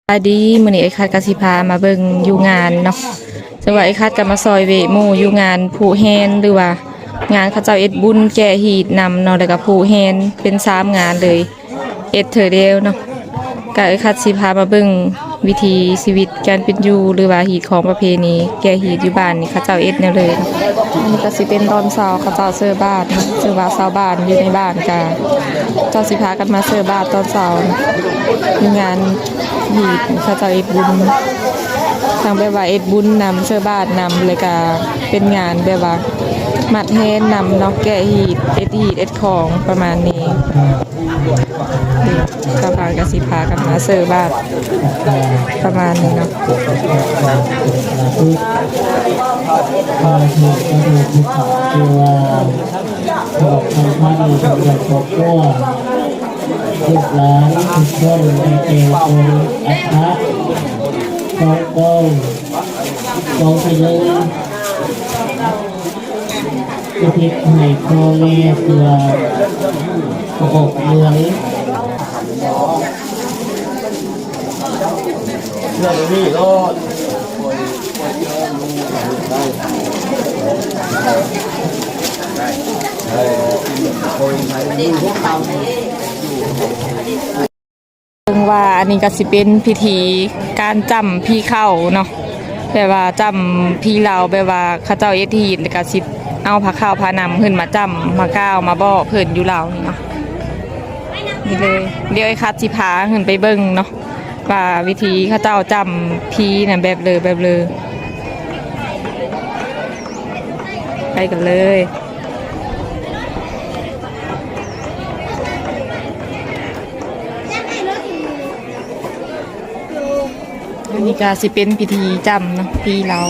ສະບາຍດີ ມື້ນີ້ອ້າຍຄັດກໍຊິພາມາເບິ່ງຢູ່ງານເນາະ. ເຊິ່ງວ່າອ້າຍຄັດກໍມາຊ່ອຍເວະໝູ່ຢູ່ງານຜູກແຮນ ຫຼືວ່າງານເຂົາເຈົ້າເຮັດບຸນແກ້ຮີດນຳເນາະ ແລ້ວກໍຜູກແຮນເປັນສາມງານເລີຍ ເຮັດເທື່ອດຽວເນາະ. ກໍອ້າຍຄັດຊິພາມາເບິ່ງວິຖີຊີວິດການເປັນຢູ່ ຫຼືວ່າຮີດຄອງປະເພນີແກ້ຮີດຢູ່ບ້ານນີ້ ເຂົາເຈົ້າເຮັດແນວໃດ. ອັນນີ້ກໍຊິເປັນຕອນເຊົ້າ ເຂົາເຈົ້າເສີບາດເນາະ ເຊິ່ງວ່າຊາວບ້ານຢູ່ໃນບ້ານກໍເຈົ້າຊິພາກັນມາເສີບາດຕອນເຊົ້າ ມີງານຮີດ ເຂົາເຈົ້າເຮັດບຸນ ທັງແບບວ່າເຮັດບຸນນຳ ເສີບາດນຳ ແລ້ວກະເປັນງານແບບວ່າມັດແຮນນຳເນາະ ແກະຮີດ ເຮັດຮີດເຮັດຄອງປະມານນີ້. ຊາວບ້ານກໍຊິພາກັນມາເສີບາດປະມານນີ້ເນາະ. ຂອບໃຫ້ທ່ານຜູ້ເປັນເຈົ້າຂອງຄອບຄົວ ລູກຫຼານທຸກຄົນໄດ້ແກ່ຕົນອັດຖະ ສອງກອງ ກອງທີ່ໜຶ່ງ ອຸທິດໃຫ້ພໍ່ແມ່ເພື່ອອອກເມືອງ. ເຊິ່ງວ່າອັນນີ້ກໍຊິເປັນພິທີການຈ້ຳຜີເຂົ້າເນາະ ແບບວ່າຈ້ຳຜີລາວ ແບບວ່າເຂົາເຈົ້າເຮັດຮີດ ແລ້ວກໍຊິເອົາຜ້າຂາວຜ້າໜັງຂຶ້ນມາຈ້ຳ ມາກ່າວ ມາບອກເພິ່ນຢູ່ລາວນີ້ເນາະ. ນີ້ເລີຍ ດຽວອ້າຍຄັດຊິພາຂຶ້ນໄປເບິ່ງເນາະ ວ່າວິທີເຂົາເຈົ້າຈ້ຳຜີນະແບບເລີ ແບບເລີ ໄປກັນເລີຍ. ອັນນີ້ກໍຊິເປັນພິທີຈ້ຳເນາະ ຜີລາວ.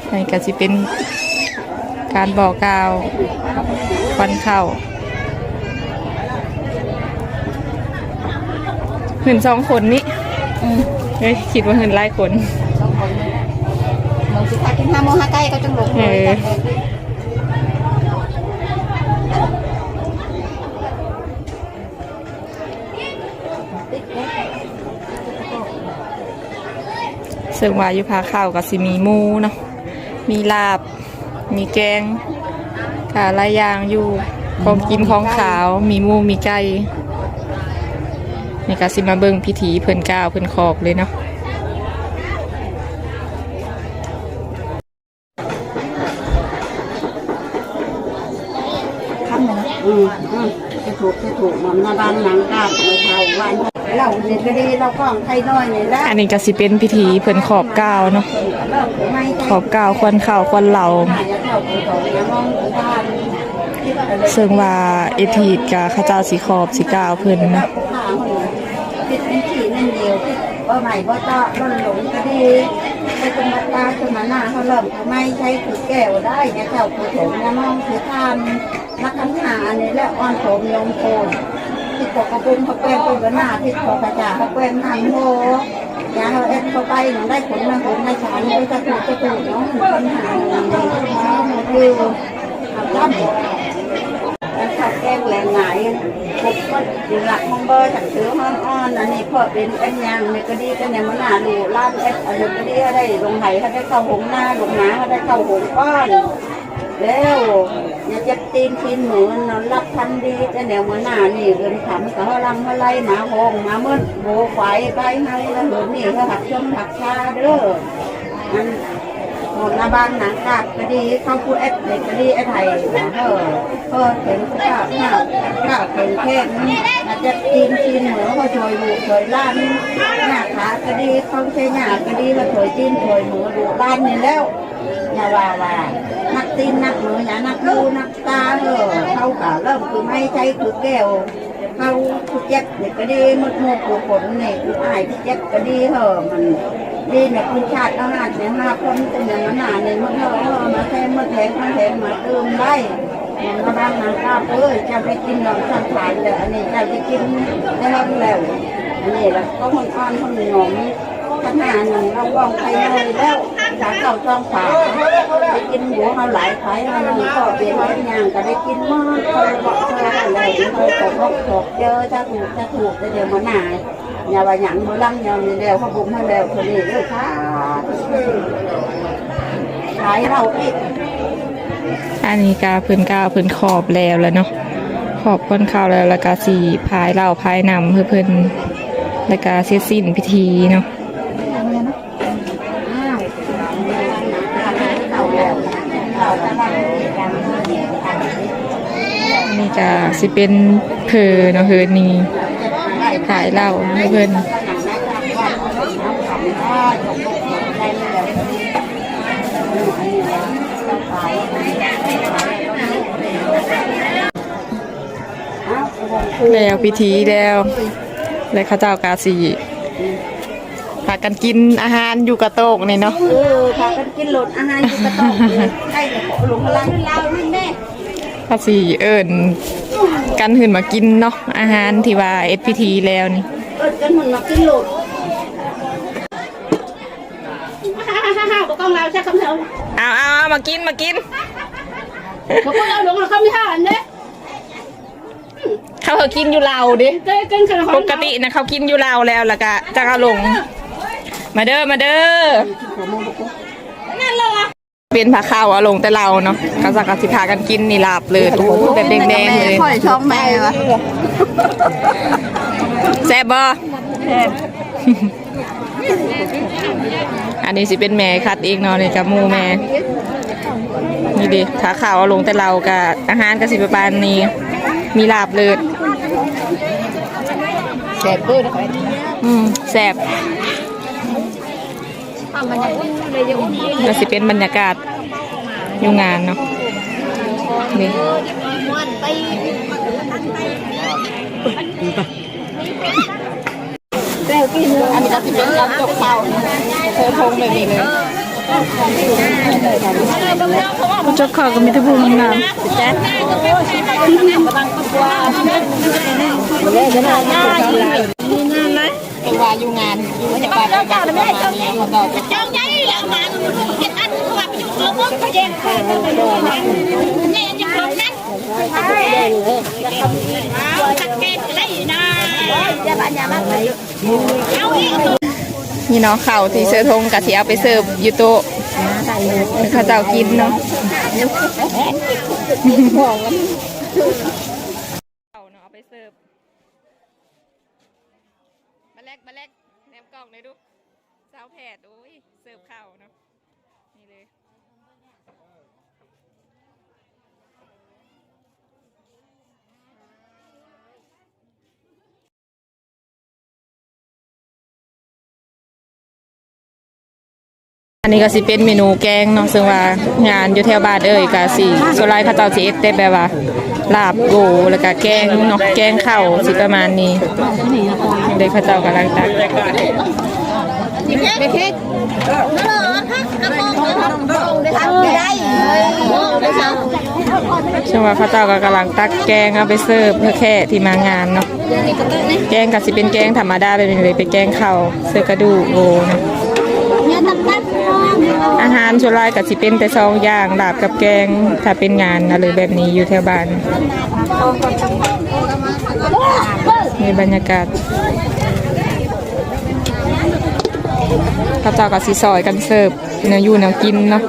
ອັນນີ້ກໍຊິເປັນການບອກກ່າວຂວັນເຂົ້າ ເພິ່ນສອງຄົນນີ້. ອືມ ເອີຍ ຄິດວ່າເພິ່ນຫຼາຍຄົນ. ສອງຄົນນີ້ແຫຼະ ເມືອງສຸພາກິນຫ້າໂມງຫາໃກ້ກໍຈັ່ງລົງເລີຍ. ເອີ ເຊິ່ງວ່າຢູ່ຜາຂາວກໍຊິມີໝູເນາະ ມີລາບ ມີແກງ ກໍຫຼາຍຢ່າງຢູ່ ຂອງກິນຂອງຄາວ ມີໝູມີໄກ່. ນີ້ກໍຊິມາເບິ່ງພິທີເພິ່ນກ່າວເພິ່ນຂອບເລີຍເນາະ. ຄຳໜຶ່ງ ອືມ ອືມ ສາທຸ ສາທຸ ມານະບາງນາງການ ເອົາເຂົ້າຫວານ ເລົ່ານີ້ກໍດີ ເລົ່າຂອງໄທນ້ອຍນີ້ແຫຼະ. ອັນນີ້ກໍຊິເປັນພິທີເພິ່ນຂອບກ່າວເນາະ ຂອບກ່າວຂວັນເຂົ້າຂວັນເຫຼົ້າ ເຊິ່ງວ່າເອດຮີດກໍເຂົາເຈົ້າຊິຂອບຊິກ່າວເພິ່ນເນາະ. ເປັນທີ່ນັ້ນດຽວ ບໍ່ໃໝ່ບໍ່ເຕາະ ລົ້ນຫຼົງກໍດີ ໃຫ້ສົມບັດຕາສົມມານາ ເຮົາລ້ອມຄືໄມ້ໃຊ້ຄືແກ້ວໄດ້ ຍາເຖົ້າຄືຖົງ ຍາມອງຄືທ່ານ ລັກຂັນຫ້າອັນນີ້ແຫຼະ ອ່ອນໂສມໂຍມໂພນ ທິດເຂົ້າກະບຸງເຮົາແກວ່ງເປັນບັນນາ ທິດເຂົ້າກະຈາເຮົາແກວ່ງຫັນໂຮ ຍາເຮົາເອັດເຂົ້າໄປ ມັນໄດ້ຜົນມາຜົນມາສານ ໄດ້ສາທຸ ສາທຸເນາະ ຂັນຫ້ານີ້ ຄື ເອົາຈ້ຳ ແລ້ວເຂົ້າແກງແຫຼງຫຼາຍ ຄົບໝົດ ຢູ່ຫຼັກຂອງເບີ ສັນຖື ຫອມອ່ອນ ອັນນີ້ພໍເປັນເປັນຫຍັງ ນີ້ກໍດີ ກໍແນວມາໜ້າ ລູກຫຼານເອັດ ອັນນີ້ກໍດີ ເຮົາໄດ້ລົງໄຮ່ ເຮົາໄດ້ເຂົ້າຫົງນາ ລົງນາ ເຮົາໄດ້ເຂົ້າຫົງກ້ອນ ແລ້ວ ຢ່າເຈັບຕີນ ຕີນມື ນອນຫຼັບຝັນດີ ແຕ່ແນວມາໜ້ານີ້ ເງິນຄຳກໍເຮົາຫຼັ່ງເຮົາໄຫຼ ມາໂຮງມາໝົດ ໂຫ ຄວາຍໄກ່ໄຮ່ ແລ້ວເຮືອນນີ້ ເຮົາຮັກຊົມຮັກສາເດີ ອັນ ໝົດລະບາງນາງກາບກໍດີ ເຂົາຜູ້ເອັດເດັກກໍດີ ເອັດໃຫ້ເຮີເຖິງສະພາບຫ້າກາເຖິງແຂນ ມາຈັບຈີນ ຈີນເມືອມາຊ່ວຍລູກຊ່ວຍຫຼານ ຍາຂາກໍດີ ເຂົາໃຊ້ຍາກໍດີ ມາຊ່ວຍຈີນຊ່ວຍເມືອລູກຫຼານນີ້ແລ້ວ ຢ່າວ່າວ່າ ນັກຕີນນັກເມືອ ຢ່ານັກດູນັກຕາເຮີ ເຂົາກໍເລີ່ມຄືໄມ້ໃຊ້ຄືແກ້ວ ເຮົາຜູ້ເຈັບນີ້ກໍດີ ໝົດໝູ່ຜູ້ຄົນນີ້ ຜູ້ອ້າຍຜູ້ເຈັບກໍດີ ເຮີ ມັນດີໃນພື້ນຊາດເຮົາ ຫາດໃນຫ້າຄົນ ເປັນຫຍັງມາໜ້າໃນໝົດເຮີ ເຮີ ມາແທງ ມາແທງ ມາແທງ ມາຕື່ມໄດ້ ມາບາງນາງກາບເອີຍ ເຈົ້າໄດ້ກິນນອນສັງຂານແລ້ວ ອັນນີ້ເຈົ້າໄດ້ກິນໄດ້ເຮົາແລ້ວ ອັນນີ້ລະກໍຄົນອ່ອນຄົນໜອມ ຄັນຫາໜຶ່ງລາວວອງໄຂ່ນ້ອຍແລ້ວ ສາເຂົ້າຊ່ອງຝາ ໄດ້ກິນໝູເຮົາຫຼາຍໄຂ່ເຮົາໜຶ່ງ ກໍເປັນເຮັດຫຍັງກໍໄດ້ກິນໝົດ ເຂົາເບາະເຂົາແລ້ວ ເຮົາກໍພວກພວກເຈີ ສາທຸ ສາທຸ ແຕ່ດຽວມາໜ້າ ຢ່າວ່າຫຍັງ ບໍ່ລັງຍອມນີ້ແລ້ວ ເຂົາບໍ່ມາແລ້ວ ເທົ່ານີ້ເດີ ຂາຍເຫຼົ້າອີກ. ອັນນີ້ກະເພິ່ນກະເພິ່ນຂອບແລ້ວລະເນາະ ຂອບຄວັນເຂົ້າແລ້ວ ລະກະຊິພາຍເຫຼົ້າພາຍນ້ຳໃຫ້ເພິ່ນ ລະກະເສັດສິ້ນພິທີເນາະ. ນີ້ກະຊິເປັນເພີເນາະ ເຮີນນີ້ ຂາຍເຫຼົ້າໃຫ້ເພິ່ນ. ແລ້ວພິທີແລ້ວ ແລ້ວເຂົາເຈົ້າກະຊິ ພາກັນກິນອາຫານຢູ່ກະໂຕກນີ້ເນາະ. ເອີ ພາກັນກິນໂລດອາຫານຢູ່ກະໂຕກນີ້ ໃກ້ກະໂຕກ ລົງມາລາວນີ້ແມ່ ພາຊິເອີ້ນກັນຂຶ້ນມາກິນເນາະ ອາຫານທີ່ວ່າເຮັດພິທີແລ້ວນີ້ ເອີ້ນກັນຂຶ້ນມາກິນໂລດ. ບໍ່ຕ້ອງລາວຈັກຄຳເທື່ອ ເອົາໆໆ ມາກິນ ມາກິນ ບໍ່ຕ້ອງເອົາລົງ ເອົາຄຳເທື່ອເດ້. ເຂົາເຄີຍກິນຢູ່ລາວເດ້ ເຄີຍກິນ ປົກກະຕິນະ ເຂົາກິນຢູ່ລາວແລ້ວ ລະກະຈັກເອົາລົງ. ມາເດີ ມາເດີ ເປັນພາເຂົ້າເອົາລົງແຕ່ລາວເນາະ ເຂົາຈັກກະຊິພາກັນກິນນີ້ ລາບເລີດ ໂອ້ ແບບແດງໆເລີຍ. ຂ້ອຍຊ່ອງແມ່ວະ ແຊບບໍ່? ແຊບ. ອັນນີ້ຊິເປັນແມ່ຄັດເອງເນາະ ນີ້ກະໝູ່ແມ່ ນີ້ເດ້ ຖ້າເຂົ້າເອົາລົງແຕ່ລາວກະ ອາຫານກະຊິປະມານນີ້ ມີລາບເລີດ. ແຊບເບີດ ອືມ ແຊບ. ກະຊິເປັນບັນຍາກາດຢູ່ງານເນາະ ນີ້. ອັນນີ້ກະຊິເປັນການຈົກເຂົ້າ ເຊີໂທງແບບນີ້ເລີຍ ຈົກເຂົ້າກະມີແຕ່ຜູ້ງາມໆ. ເພາະວ່າຢູ່ງານ ຢູ່ແຖວບ້ານເຮົາກະປະມານນີ້ ເຂົາເຈົ້າກະ ນີ້ເນາະ ເຂົ້າທີ່ເຊີໂທງກະຊິເອົາໄປເສີບຢູ່ໂຕະ ເຂົາເຈົ້າກິນເນາະ ເຂົ້າເນາະ ເອົາໄປເສີບ. ບາແລັກ ບາແລັກ ແນມກ້ອງໜ່ອຍດຸ ຊາວແພດ ໂອ້ຍ ເສີບເຂົ້າເນາະ ນີ້ເລີຍ. ອັນນີ້ກະຊິເປັນເມນູແກງເນາະ ເຊິ່ງວ່າງານຢູ່ແຖວບ້ານເອີ່ຍກະຊິ ສ່ວນຫຼາຍເຂົາເຈົ້າຊິເຮັດແຕ່ແບບວ່າລາບໂກ ລະກະແກງເນາະ ແກງເຂົ້າຊິປະມານນີ້ເດ້. ເຂົາເຈົ້າກຳລັງຕັກ ເຊິ່ງວ່າເຂົາເຈົ້າກະກຳລັງຕັກແກງເອົາໄປເສີບເພື່ອແຂກທີ່ມາງານເນາະ. ແກງກະຊິເປັນແກງທຳມະດາແບບນີ້ເລີຍ ເປັນແກງເຂົ້າເສີບກະດູກໂອເນາະ. ອາຫານສ່ວນຫຼາຍກະຊິເປັນແຕ່ສອງຢ່າງ ລາບກັບແກງ ຖ້າເປັນງານອະໄລແບບນີ້ຢູ່ແຖວບ້ານ. ນີ້ບັນຍາກາດ ເຂົາເຈົ້າກະຊິຊ່ອຍກັນເສີບແນວຢູ່ແນວກິນເນາະ.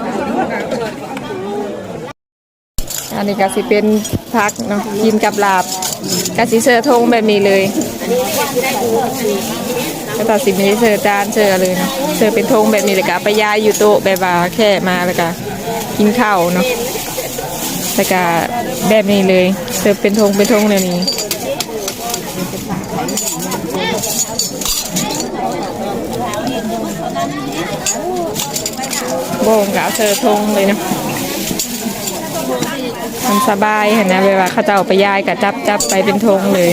ອັນນີ້ກະຊິເປັນຜັກເນາະ ກິນກັບລາບ ກະຊິເສີໂທງແບບນີ້ເລີຍ ກະຊິມີເສີຈານເສີເລີຍເນາະ ເສີເປັນໂທງແບບນີ້ ລະກະເອົາໄປຢາຍຢູ່ໂຕະ ແບບວ່າແຂກມາລະກະກິນເຂົ້າເນາະ ລະກະແບບນີ້ເລີຍ ເສີເປັນໂທງເປັນໂທງແນວນີ້. ໂບງກະເສີໂທງເລີຍເນາະ ມັນສະບາຍຫັ້ນນະ ແບບວ່າເຂົາເຈົ້າໄປຢາຍກະຈັບ ຈັບໄປເປັນໂທງເລີຍ.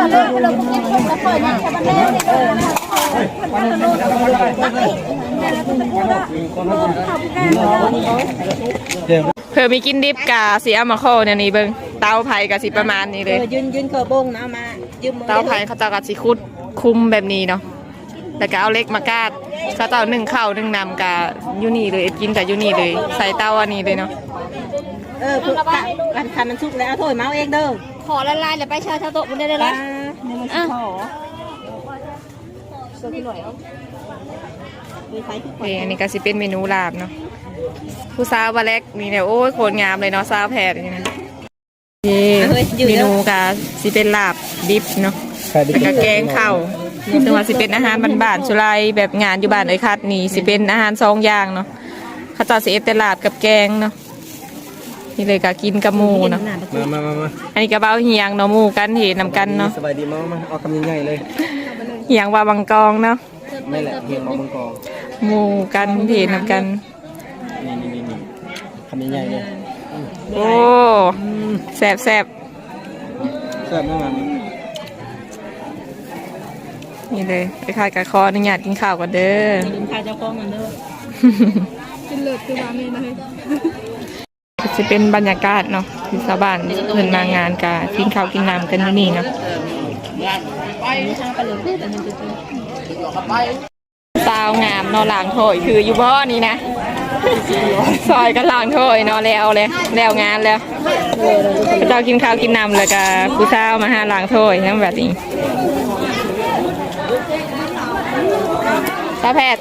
ເພື່ອມີກິນດິບກະຊິເອົາມາຂໍແນວນີ້ເບິ່ງ ເຕົາໄຟກະຊິປະມານນີ້ເລີຍ ເອີ ຢືນ ຢືນຂໍບົງນະ ເອົາມາຢືມ ເຕົາໄຟເຂົາເຈົ້າກະຊິຂຸດຂຸມແບບນີ້ເນາະ ແລ້ວກະເອົາເຫຼັກມາກາດ ເຂົາເຈົ້າໜຶ້ງເຂົ້າໜຶ້ງນ້ຳກະຢູ່ນີ້ເລີຍ ເຮັດກິນກະຢູ່ນີ້ເລີຍ ໃສ່ເຕົາອັນນີ້ເລີຍເນາະ ເອີ ຄັນ ຄັນມັນສຸກແລ້ວເອົາຖ້ວຍມາເອົາເອງເດີ ຂໍລະລາຍແລ້ວໄປເຊີເທົ່າໂຕະພຸ້ນໄດ້ເລີຍ ເອີ ອັນນີ້ກະຊິເປັນເມນູລາບເນາະ ຜູ້ສາວວ່າແລັກນີ້ແຫຼະ ໂອ້ຍ ໂຄດງາມເລີຍເນາະ ສາວແພດນີ້ນະ ເມນູກະຊິເປັນລາບດິບເນາະ ແລ້ວກະແກງເຂົ້າ ເຊິ່ງວ່າຊິເປັນອາຫານບ້ານໆ ສ່ວນຫຼາຍແບບງານຢູ່ບ້ານເອື້ອຍຄັດນີ້ຊິເປັນອາຫານສອງຢ່າງເນາະ ເຂົາເຈົ້າຊິເຮັດແຕ່ລາບກັບແກງເນາະ ນີ້ເລີຍກະກິນກັບໝູ່ເນາະ ມາໆໆໆ ອັນນີ້ກະເບົາຮຽງເນາະ ໝູ່ກັນເຮັດນຳກັນເນາະ ສະບາຍດີ ມາໆ ເອົາຄຳໃຫຍ່ໆເລີຍ ຮຽງເບົາບັງກອງເນາະ ແມ່ນແຫຼະ ຮຽງເບົາບັງກອງ ໝູ່ກັນເຮັດນຳກັນ ນີ້ໆໆໆ ຄຳໃຫຍ່ໆເລີຍ ໂອ້ ແຊບໆ ແຊບແນ່ນອນ ນີ້ເລີຍ ໄອ້ຄາດກະຂໍອະນຸຍາດກິນເຂົ້າກ່ອນເດີ ກິນເຂົ້າເຈົ້າຂອງກັນເດີ ກິນເລີດຄືວ່າແມ່ນເລີຍ ກະຊິເປັນບັນຍາກາດເນາະ ທີ່ຊາວບ້ານເພິ່ນມາງານກະກິນເຂົ້າກິນນ້ຳກັນຢູ່ນີ້ເນາະ ສາວງາມເນາະ ລ້າງຖ້ວຍຄືຢູ່ບໍ່ນີ້ນະ ຊ່ອຍກັນລ້າງຖ້ວຍເນາະ ແລ້ວແລ້ວ ແລ້ວງານແລ້ວ ເຂົາເຈົ້າກິນເຂົ້າກິນນ້ຳແລ້ວກະຜູ້ສາວມາຫາລ້າງຖ້ວຍນຳບັດນີ້ ສາວແພດ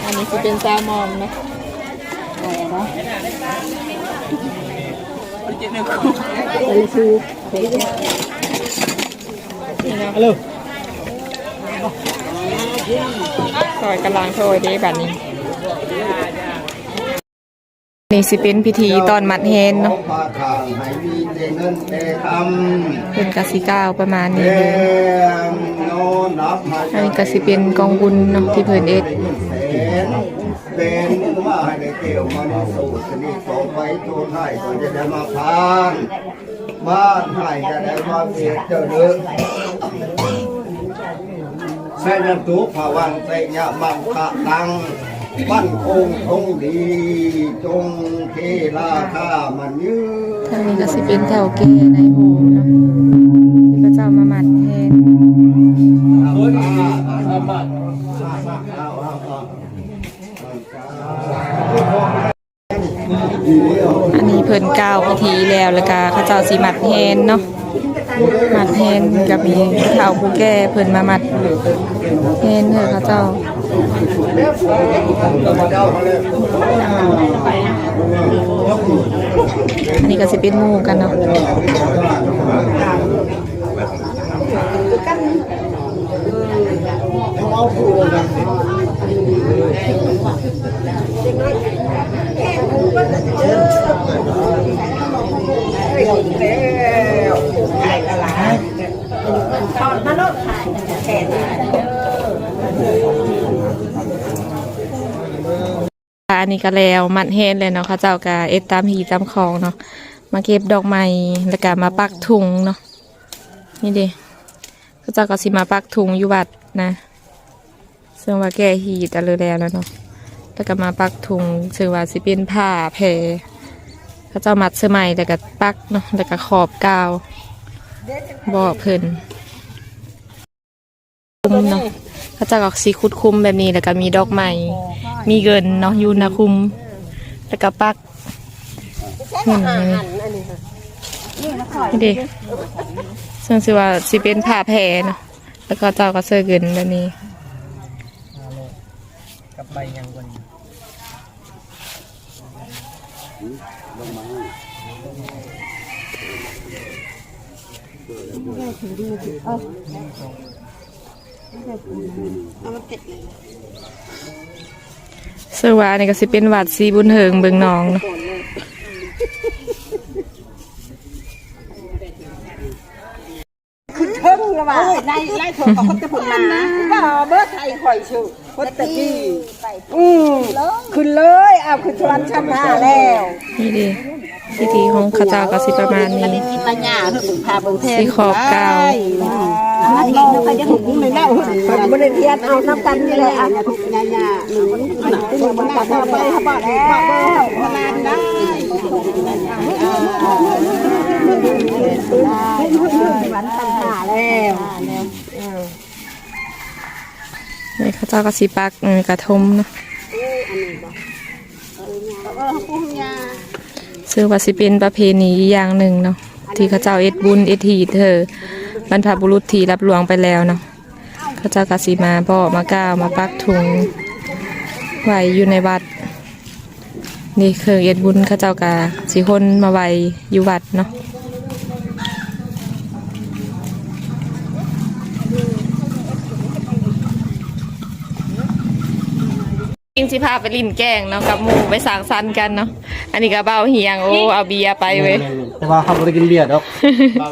ອັນນີ້ຊິເປັນສາວມອມເນາະ ຊ່ອຍກັນລ້າງຖ້ວຍເດ້ບັດນີ້ ນີ້ຊິເປັນພິທີຕ້ອນໝັດແຮນເນາະ ເພິ່ນກະຊິກ່າວປະມານນີ້ເລີຍ ອັນນີ້ກະຊິເປັນກອງບຸນເນາະ ທີ່ເພິ່ນເຮັດ ແບນມາໃຫ້ໄດ້ແກ້ວມະນີໂສດຊະນິດຕໍ່ໄປ ໂຕທ້າຍກໍຈະໄດ້ມາຜ່ານ ບ້ານໃຫ້ກະໄດ້ມາເວດເຈົ້າເດີ ໄຊຍັນຕຸພະວັງ ໄຊຍະມັງຄະລັງ ໝັ້ນຄົງຄົງດີ ຈົ່ງເຄລາຄາໝັ້ນຍືນ. ທາງນີ້ກະຊິເປັນເຖົ້າແກ່ນາຍໂຮງເນາະ ທີ່ເຂົາເຈົ້າມາໝັດແທນ. ອັນນີ້ເພິ່ນກ່າວພິທີແລ້ວ ແລ້ວກະເຂົາເຈົ້າຊິໝັດແຮນເນາະ ໝັດແຮນ ກະມີຜູ້ເຖົ້າຜູ້ແກ່ເພິ່ນມາໝັດແຮນໃຫ້ເຂົາເຈົ້າ. ນີ້ກໍຊິເປັນໝູ່ກັນເນາະ. ອັນນີ້ກໍແລ້ວ ມັດແຮນແລ້ວເນາະ, ເຂົາເຈົ້າກໍເຮັດຕາມຮີຕາມຄອງເນາະ, ມາເກັບດອກໄມ້ ແລ້ວກໍມາປັກທຸງເນາະ. ນີ້ເດ້ ເຂົາເຈົ້າກໍຊິມາປັກທຸງຢູ່ວັດນະ, ເຊິ່ງວ່າແກະຮີດອັນເລີແລ້ວແລ້ວເນາະ, ແລ້ວກໍມາປັກທຸງ ເຊິ່ງວ່າຊິເປັນຜ້າແພ ເຂົາເຈົ້າມັດໃສ່ໄມ້ ແລ້ວກໍປັກເນາະ, ແລ້ວກໍຂອບກາວບອກເພິ່ນ. ຄຸມເນາະ ເຂົາເຈົ້າກໍຊິຂຸດຄຸມແບບນີ້ ແລ້ວກໍມີດອກໄມ້ ມີເງິນເນາະ ຢູ່ໜ້າຄຸມ ແລ້ວກໍປັກເງິນນີ້ ນີ້ເດ້ ເຊິ່ງຊິວ່າຊິເປັນຜ້າແພເນາະ, ແລ້ວເຂົາເຈົ້າກໍໃສ່ເງິນແບບນີ້ ກັບໃບຫຍັງກ່ອນ. ເຊິ່ງວ່າອັນນີ້ກໍຊິເປັນວັດສີບຸນເຮີງເບິ່ງໜອງເນາະ. ຂຶ້ນເທິງລະວ່າ ໂອ້ຍ ໄລ່ ໄລ່ເຖິງເຂົາຄົນຕະບຸນນາ ວ່າເບີດໄທຂ້ອຍຊື່ຄົນຕະກີ້ ອື ຂຶ້ນເລີຍ ເອົາຂຶ້ນສະຫວັນຊັ້ນຟ້າແລ້ວ. ນີ້ເດ້ ພິທີຂອງເຂົາເຈົ້າກໍຊິປະມານນີ້ ມາຍ່າເພິ່ນພາເບິ່ງແທນ ຊິຂອບກາວ ມາເບິ່ງເຂົາຈະຫຸ້ມໃນເນາະ ເພິ່ນບໍ່ໄດ້ທຽນ ເອົານຳກັນນີ້ແຫຼະ ຍ່າໆ ໜຶ່ງ ເພິ່ນບໍ່ໄດ້ເອົາໄປ ເຂົາບອກແລ້ວ ເພິ່ນລານໄດ້. ນີ້ເຂົາເຈົ້າກໍຊິປັກ ເອີ ກະທົງເນາະ ເຊິ່ງວ່າຊິເປັນປະເພນີອີກຢ່າງໜຶ່ງເນາະ ທີ່ເຂົາເຈົ້າເຮັດບຸນເຮັດຮີດໃຫ້ບັນພະບຸລຸດທີ່ລັບລ່ວງໄປແລ້ວເນາະ. ເຂົາເຈົ້າກໍຊິມາເພາະມາກ້າວມາປັກທຸງໄວ້ຢູ່ໃນວັດ. ນີ້ເຄື່ອງເຮັດບຸນເຂົາເຈົ້າກໍຊິຂົນມາໄວ້ຢູ່ວັດເນາະ. ຈິງຊິພາໄປຫຼິ້ນແກ້ງເນາະ ກັບໝູ່ໄປສັງສັນກັນເນາະ. ອັນນີ້ກໍບ່າວຮຽງ ໂອ້ ເອົາເບຍໄປເວີຍ. ແຕ່ວ່າເຮົາບໍ່ໄດ້ກິນເບຍດອກ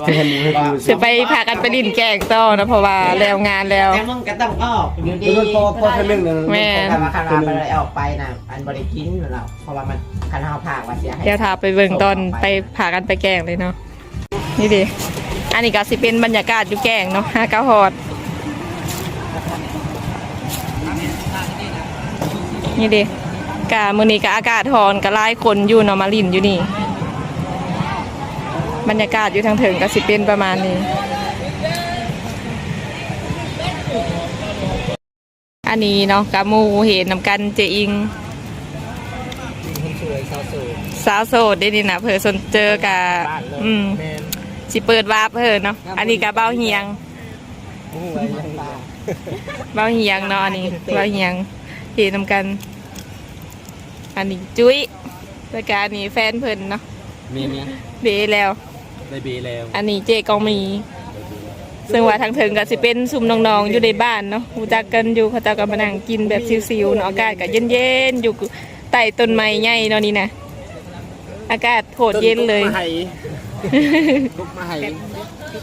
ຊິໃຫ້ໝູ່ໃຫ້ດູ ຊິໄປພາກັນໄປຫຼິ້ນແກ້ງຕໍ່ເນາະ ເພາະວ່າແລ້ວງານແລ້ວ. ແຕ່ມັນກໍຕ້ອງອອກຢູ່ດີ ເພາະ ເພາະເທື່ອໜຶ່ງ ແມ່ນ ຄັນວ່າ ຄັນວ່າບໍ່ໄດ້ອອກໄປນະ ອັນບໍ່ໄດ້ກິນແລ້ວ ເພາະວ່າມັນ ຄັນເຮົາພາກວ່າເສຍໃຫ້ ດຽວຖ້າໄປເບິ່ງຕອນໄປພາກັນໄປແກ້ງເລີຍເນາະ. ນີ້ເດ້ ອັນນີ້ກໍຊິເປັນບັນຍາກາດຢູ່ແກ້ງເນາະ ຫາກໍຮອດ. ນີ້ເດ້ ກະມື້ນີ້ກະອາກາດຮ້ອນ ກະຫຼາຍຄົນຢູ່ເນາະ ມາຫຼິ້ນຢູ່ນີ້. ບັນຍາກາດຢູ່ທາງເທິງກະຊິເປັນປະມານນີ້. ອັນນີ້ເນາະ ກະໝູ່ເຮັດນຳກັນ ເຈອິງ ຄົນສວຍ ສາວໂສດ ສາວໂສດເດ້ນີ້ນະ ເຜີສົນເຈີກະ ອືມ ຊິເປີດວາບເຜີເນາະ. ອັນນີ້ກະບ່າວຮຽງ ບ່າວຮຽງເນາະ ອັນນີ້ບ່າວຮຽງເຮັດນຳກັນ. ອັນນີ້ຈຸ້ຍ ແລ້ວກະອັນນີ້ແຟນເພິ່ນເນາະ ແມ່ນ ເບແລ້ວ ໄດ້ເບແລ້ວ. ອັນນີ້ເຈກອງມີ ເຊິ່ງວ່າທາງເທິງກໍຊິເປັນຊຸມນ້ອງໆຢູ່ໃນບ້ານເນາະ ຮູ້ຈັກກັນຢູ່ ເຂົາເຈົ້າກໍມານັ່ງກິນແບບຊິວໆເນາະ. ອາກາດກໍເຢັນໆ ຢູ່ໃຕ້ຕົ້ນໄມ້ໃຫຍ່ເນາະນີ້ນະ ອາກາດໂຄດເຢັນເລີຍ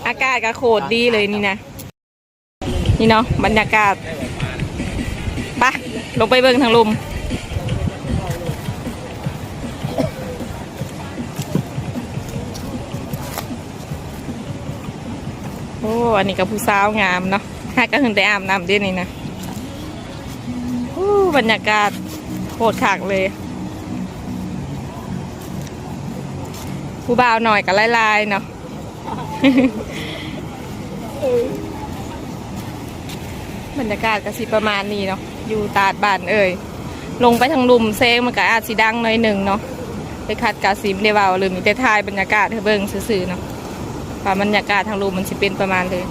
ອາກາດກໍໂຄດດີເລີຍນີ້ນະ. ນີ້ເນາະ ບັນຍາກາດ ໄປ ລົງໄປເບິ່ງທາງລຸ່ມ. ໂອ້ ອັນນີ້ກໍຜູ້ສາວງາມເນາະ ຫາກະຫຶ່ງແຕ່ອາບນ້ຳເດ້ນີ້ນະ. ໂອ້ ບັນຍາກາດໂຄດຄັກເລີຍ ຜູ້ບ່າວໜ້ອຍກໍຫຼາຍໆເນາະ. ບັນຍາກາດກໍຊິປະມານນີ້ເນາະ ຢູ່ຕາດບ້ານເອີຍ. ລົງໄປທາງລຸ່ມແສງມັນກໍອາດຊິດັງໜ້ອຍໜຶ່ງເນາະ ໄປຂັດກະຊິບໍ່ໄດ້ເວົ້າ ຫຼືມີແຕ່ຖ່າຍບັນຍາກາດໃຫ້ເບິ່ງຊື່ໆເນາະ ວ່າບັນຍາກາດທາງລຸ່ມມັນຊິເປັນປະມານໃດ. ນີ້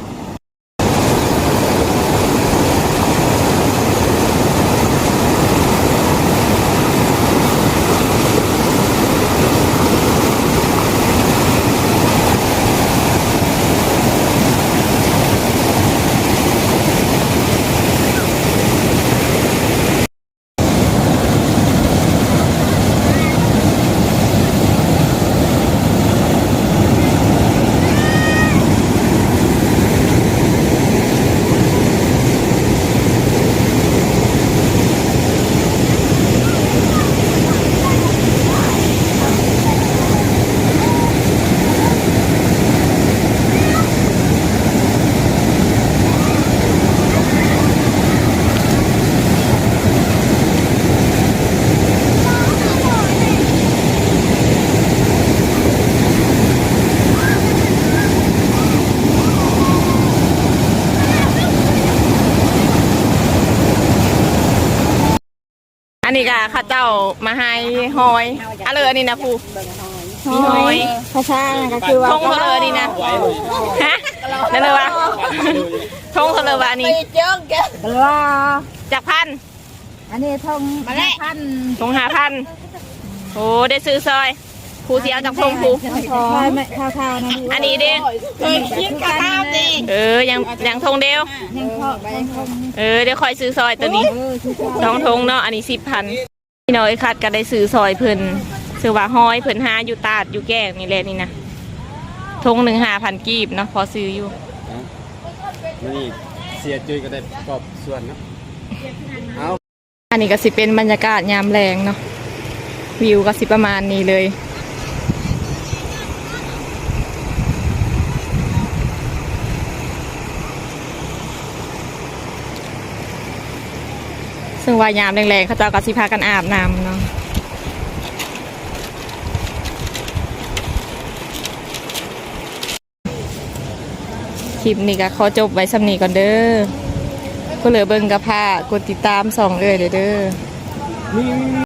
ນີ້ກະເຂົາເຈົ້າມາໃຫ້ຫອຍ ອັນເລີ ອັນນີ້ນະ ຜູ້ ມີຫອຍ ພາສານັ້ນກະຄືວ່າ ທົ່ງເທົ່າເລີນີ້ນະ ຮະ ນັ້ນເລີວ່າ ທົ່ງເທົ່າເລີວ່ານີ້ ກະລາ ຈັກພັນ ອັນນີ້ທົ່ງ ມາແລ້ວ ຫ້າພັນ ທົ່ງຫ້າພັນ ໂອ້ ໄດ້ຊື້ຊອຍ ຜູ້ຊິເອົາຈັກທົ່ງຜູ້ ອັນນີ້ເດ້ ເອີ ຍັງ ຍັງທົ່ງດຽວ ເອີ ດຽວຂ້ອຍຊື້ຊອຍໂຕນີ້ ສອງທົ່ງເນາະ ອັນນີ້ສິບພັນ ພີ່ນ້ອງເອີຍ ຄັດກະໄດ້ຊື້ຊອຍເພິ່ນ ຊື່ວ່າຫອຍເພິ່ນຫາຢູ່ຕາດຢູ່ແກ້ງນີ້ແຫຼະນີ້ນະ ທົ່ງໜຶ່ງຫ້າພັນກີບເນາະ ພໍຊື້ຢູ່ ມື້ນີ້ເສຍຈຸ້ຍກະໄດ້ປະກອບສ່ວນເນາະ ເອົາ ອັນນີ້ກະຊິເປັນບັນຍາກາດຍາມແລງເນາະ ວິວກະຊິປະມານນີ້ເລີຍ ເຊິ່ງວ່າຍາມແລງໆ ເຂົາເຈົ້າກະຊິພາກັນອາບນ້ຳເນາະ. ຄລິບນີ້ກະຂໍຈົບໄວ້ສ່ຳນີ້ກ່ອນເດີ ຜູ້ເລີເບິ່ງກະຝາກກົດຕິດຕາມຊ່ອງເອື້ອຍເດີ.